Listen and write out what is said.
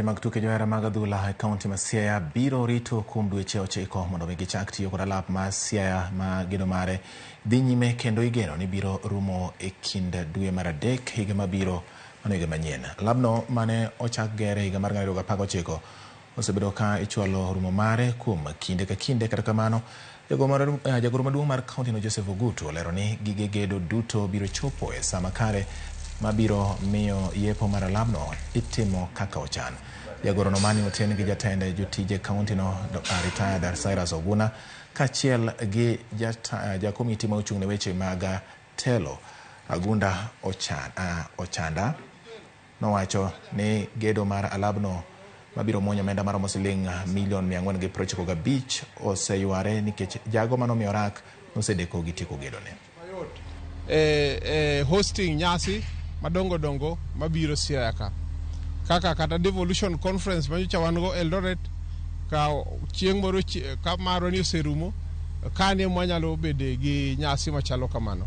Weche mag tuke. Johera mag adhula e kaunti ma Siaya biro rito kuom dweche 9 mondo mi gichak tiyo kod alap ma Siaya ma gedo mare dhi nyime kendo igeno ni biro rumo e kind dwe mar adek higa mabiro, mano higa manyien. Alabno mane ochak gere higa mar 2019 osebedo ka ichwalo rumo mare kuom kinde ka kinde. Kata kamano, jagoro maduong' mar kaunti no Joseph Ogutu olero ni gige gedo duto biro chopo e saa makare mabiro miyo yepo mar alabno itimo kaka ochan. Jagoro no mane oten gi jatend jotije kaunti no, retired Cyrus Oguna, kaachiel gi jakomiti ma ochung' ne weche mag telo Agunda Ochanda, nowacho ni gedo mar alabno mabiro muonyo omenda maromo siling milion 495 oseyware nikech jago manomiyo orak nosedeko gi tieko gedone. E hosting nyasi madongo dongo mabiro Siaya ka, kaka kata devolution conference manyocha wan go Eldoret ka chieng' moro ka marwa ni oserumo kani mwanyalo bede gi nyasi machalo kamano.